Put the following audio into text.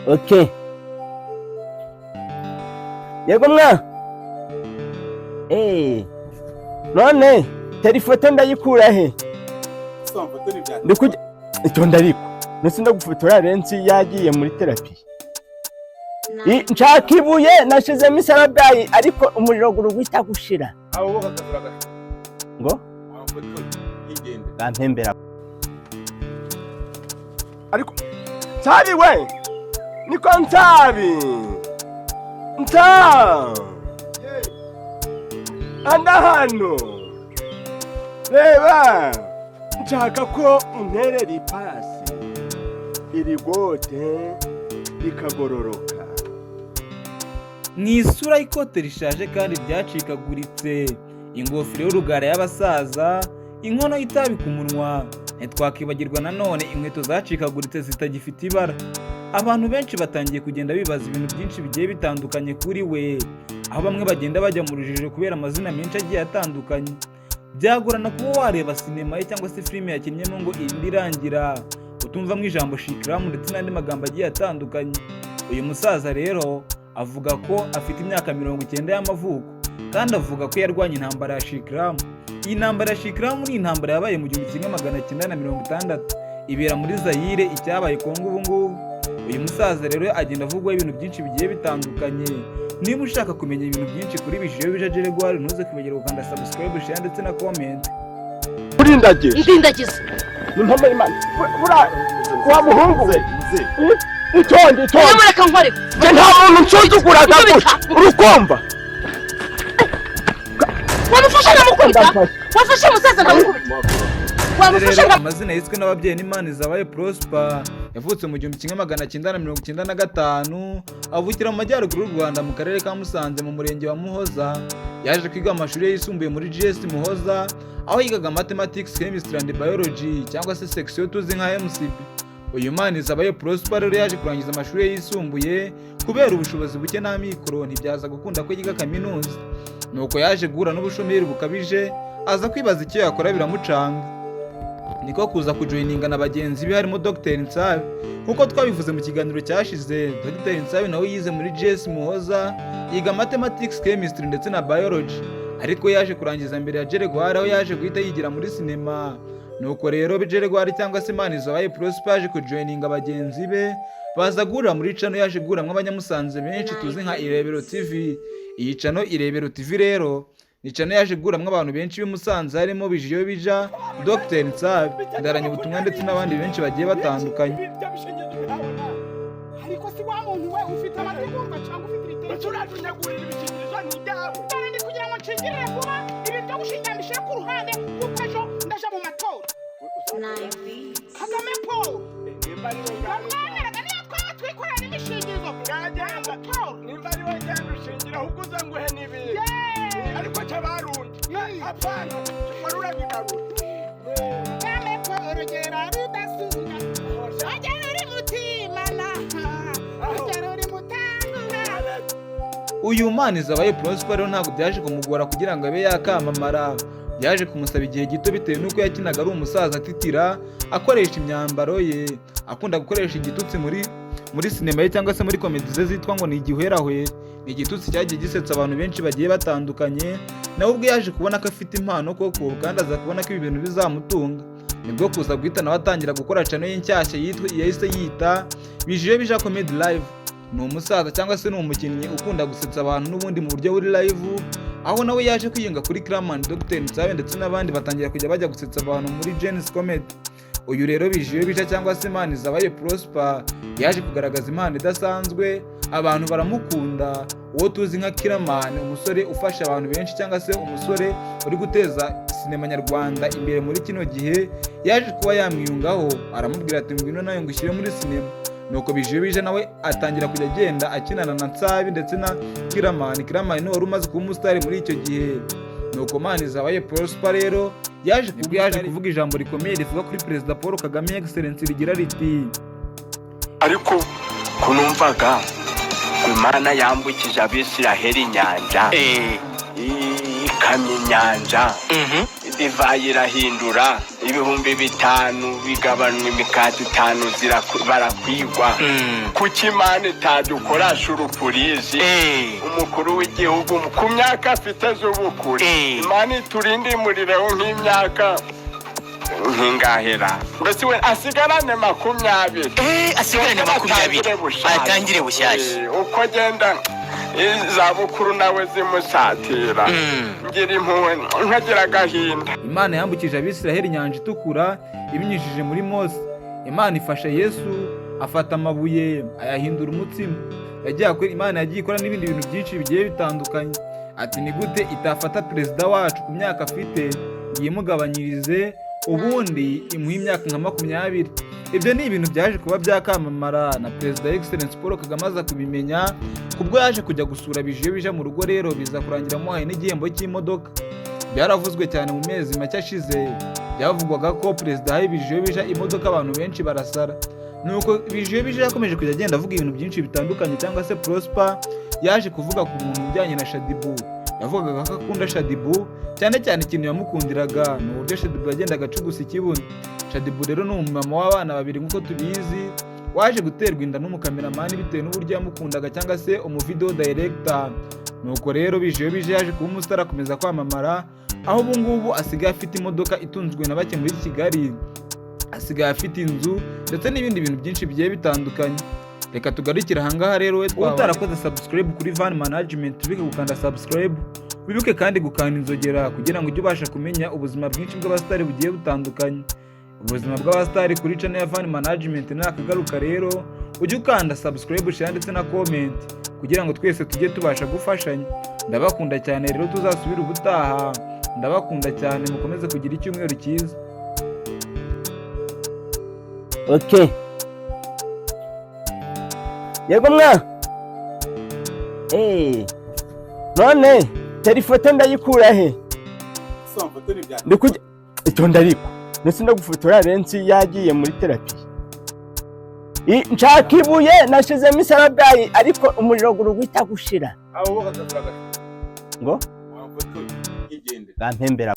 Okay, yego mwa. None tera ifoto ndayikura he? Ndikujya itonda, ariko nese ndagufotora benshi yagiye muri therapy. Nshaka ibuye nashizemo isarabwayi, ariko umuriro guri guhita gushira. Ngo bampembera, ariko Nsabi we, niko Nsabi nsa anda hano. Reba, nshaka ko unterera ipasi iri gote rikagororoka. Mu isura y'ikote rishaje kandi ryacikaguritse, ingofero y'urugara y'abasaza, inkono y'itabi ku munwa, ntitwakibagirwa nanone inkweto zacikaguritse zitagifite ibara. Abantu benshi batangiye kugenda bibaza ibintu byinshi bigiye bitandukanye kuri we, aho bamwe bagenda bajya mu rujijo kubera amazina menshi agiye atandukanye. Byagorana kuba wareba sinema ye cyangwa se filime yakinnyemo ngo irinde irangira utumvamo ijambo shikiramu ndetse n'andi magambo agiye atandukanye. Uyu musaza rero avuga ko afite imyaka 90 y'amavuko, kandi avuga ko yarwanye intambara ya shikiramu. Iyi ntambara ya shikiramu ni intambara yabaye mu 1960, ibera muri Zayire, icyabaye Kongo ubu ngubu. Uyu musaza rero agenda avugwaho ibintu byinshi bigiye bitandukanye. Niba ushaka kumenya ibintu byinshi kuri Bijiyobija Geregwari, ntuze kwibagirwa gukanda subscribe, share ndetse na comment. Urindagira. Ndindagiza. Ni impamo y'Imana. Buriya wa muhungu we, itonde, itonde. Nyamureka nkore. Njye nta muntu nsuzuguraga gutya, urukumva? Wamufashe nkamukubita. Ndamfashe. Wafashe umusaza nkamukubita, wamufashe. Rero amazina yiswe n'ababyeyi n'Imana izabaye Prosper. Yavutse mu 1995, avukira mu majyaruguru y'u Rwanda, mu karere ka Musanze, mu murenge wa Muhoza. Yaje kwiga amashuri ye yisumbuye muri GS Muhoza, aho yigaga Mathematics, Chemistry and Biology, cyangwa se section tuzi nka MCB. Uyu Manizabayo Prosper rero yaje kurangiza amashuri ye yisumbuye, kubera ubushobozi buke n'amikoro ntibyaza gukunda ko yiga kaminuza. Nuko yaje guhura n'ubushomeri bukabije, aza kwibaza icyo yakora biramucanga, niko kuza kujoininga na bagenzi be harimo Dr Nsabi. Nk'uko twabivuze mu kiganiro cyashize, Dr Nsabi nawe yize muri GS Muhoza, yiga Mathematics, Chemistry ndetse na Biology, ariko yaje kurangiza mbere ya Geregwari, aho yaje guhita yigira muri sinema. Nuko rero Geregwari cyangwa se Manizabaye Prosper yaje kujoininga bagenzi be, baza guhurira muri channel yaje guhuramwo abanyamusanze benshi tuzi nka Irebero TV. Iyi channel Irebero TV rero ni channel yaje guhuramwo abantu benshi b'i Musanze, harimo Bijiyobija, Dr Nsabi, Ndaranya Ubutumwa ndetse n'abandi benshi bagiye batandukanye. Ariko si wa muntu we, ufite amatwi kumva cyangwa ufite ibitekerezo? Urajunyagurira ibikingirizo n'ibyawe. Dore ndi kugira ngo nshingirire vuba, ibi byo gushingira mbishyire ku ruhande, kuko ejo ndaja mu matora. Kagame Paul bamwemeraga, niyo twaba twikorera n'imishingirizo ntamutora. Nimba ari we, genda ushingira, ahubwo uze nguhe n'ibindi. Yeee! Ariko cy'abarundi apana, wari urabigarura. Kagame Paul gera rudasumbwa, agera uri mutimana, agera uri mutangura. Uyu Manizabaye Prosper rero ntabwo byaje kumugora kugira ngo abe yakamamara. Byaje kumusaba igihe gito, bitewe n'uko yakinaga ari umusaza atitira, akoresha imyambaro ye, akunda gukoresha igitutsi muri sinema ye cyangwa se muri comedy ze zitwa ngo ni igihwerahwere. Ni igitutsi cyagiye gisetsa abantu benshi bagiye batandukanye. Nawe ubwe yaje kubona ko afite impano koko, kandi aza kubona ko ibi bintu bizamutunga, nibwo kuza guhita nawe atangira gukora channel ye nshyashya yitwa, yahise yita Bijiyobija Comedy Live. Ni umusaza cyangwa se ni umukinnyi ukunda gusetsa abantu n'ubundi mu buryo buri live, aho nawe yaje kwiyunga kuri Kraman, Dr Nsabe ndetse n'abandi, batangira kujya bajya gusetsa abantu muri Genesis Comedy. Uyu rero Bijiyobija cyangwa se Manizabaye Prosper yaje kugaragaza impano idasanzwe, abantu baramukunda. Uwo tuzi nka Kiramani, umusore ufasha abantu benshi cyangwa se umusore uri guteza sinema nyarwanda imbere muri kino gihe, yaje kuba yamwiyungaho, aramubwira ati: "Ngwino nawe ngushyire muri sinema." Nuko Bijiyobija nawe atangira kujya agenda akinana na Nsabi ndetse na Kiramani. Kiramani niwe wari umaze kuba umusitari muri icyo gihe. Nuko Manizabaye Prosper rero yaje kuvuga ijambo rikomeye rivuga kuri Perezida Paul Kagame, Excellence, rigira riti: Ariko kunumvaga ngo Imana yambukije Abisiraheli inyanja, ikamya inyanja, divayi irahindura. 5,000 bigabanwa imikati itanu, barakwigwa. Kuki Imana itadukora surprise? Umukuru w'igihugu ku myaka afite z'ubukure, Imana iturinde, imurireho nk'imyaka nk'ingahera, mbese we asigarane 20. Asigarane 20. Atangire bushyashya. Atangire bushyashya. Uko agenda izabukuru nawe zimusatira, ngira impuhwe nkagira agahinda. Imana yambukije Abisiraheli inyanja Itukura ibinyujije muri Mose. Imana ifasha Yesu, afata amabuye ayahindura umutsima. Imana yagiye ikora n'ibindi bintu byinshi bigiye bitandukanye. Ati ni gute itafata perezida wacu ku myaka afite ngo iyimugabanyirize, ubundi imuhe imyaka nka 20? Ibyo ni ibintu byaje kuba byakamamara, na Perezida Excellence Paul Kagame aza kubimenya kubwo yaje kujya gusura Bijiyobija mu rugo. Rero biza kurangira amuhaye n'igihembo cy'imodoka. Byaravuzwe cyane mu mezi make ashize, byavugwaga ko perezida yahaye Bijiyobija imodoka, abantu benshi barasara. Nuko Bijiyobija yakomeje kujya agenda avuga ibintu byinshi bitandukanye, cyangwa se Prosper yaje kuvuga ku muntu ujyanye na Shaddyboo. Yavugaga ko akunda Shaddyboo cyane cyane. Ikintu yamukundiraga ni uburyo Shaddyboo yagendaga acugusa ikibuno. Shaddyboo rero ni umumama w'abana babiri nk'uko tubizi, waje guterwa inda n'umukameramani bitewe n'uburyo yamukundaga, cyangwa se umuvideo director. Nuko rero Bijiyobija yaje kuba umustar, akomeza kwamamara, aho ubu ngubu asigaye afite imodoka itunzwe na bake muri Kigali, asigaye afite inzu ndetse n'ibindi bintu byinshi bigiye bitandukanye. Reka tugarukire ahangaha rero. We twaba utarakoze subscribe kuri Van Management, wibuke gukanda subscribe, wibuke kandi gukanda inzogera kugira ngo ujye ubasha kumenya ubuzima bwinshi bw'abasitari bugiye butandukanye. Ubuzima bw'abasitari kuri channel ya Van Management nakagaruka. Rero ujye ukanda subscribe, share ndetse na comment kugira ngo twese tujye tubasha gufashanya. Ndabakunda cyane rero, tuzasubire ubutaha. Ndabakunda cyane, mukomeze kugira icyumweru cyiza. Okay, yego mwa. None telefone ndayikura he? Ndikujya itonda, ariko ndetse ndagufotora benshi yagiye muri therapy. Nshaka ibuye nashizemo isarabwayi, ariko umuriro guri guhita gushira ngo bampembera.